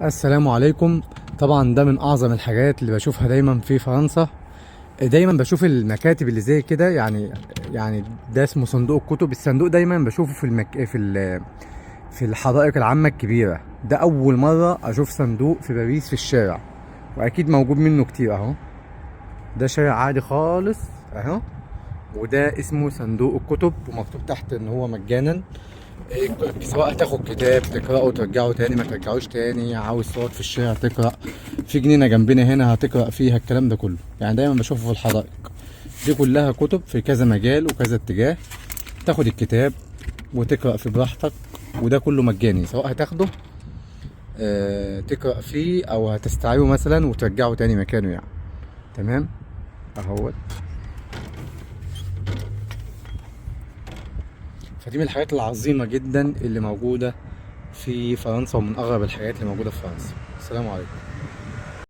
السلام عليكم. طبعا ده من اعظم الحاجات اللي بشوفها دايما في فرنسا. دايما بشوف المكاتب اللي زي كده، يعني ده اسمه صندوق الكتب. الصندوق دايما بشوفه في المك... في ال... في الحدائق العامة الكبيرة. ده اول مرة اشوف صندوق في باريس في الشارع، واكيد موجود منه كتير اهو. ده شارع عادي خالص اهو، وده اسمه صندوق الكتب، ومكتوب تحت ان هو مجانا. سواء تاخد كتاب تقراه ترجعه تاني، ما ترجعوش تاني، عاوز تقعد في الشارع تقرا، في جنينة جنبنا هنا هتقرا فيها، الكلام ده كله. يعني دايما بشوفه في الحدائق دي، كلها كتب في كذا مجال وكذا اتجاه. تاخد الكتاب وتقرا فيه براحتك، وده كله مجاني، سواء هتاخده تقرا فيه او هتستعيره مثلا وترجعه تاني مكانه يعني. تمام اهوت. فدي من الحاجات العظيمة جدا اللي موجودة في فرنسا، ومن اغرب الحاجات اللي موجودة في فرنسا. السلام عليكم.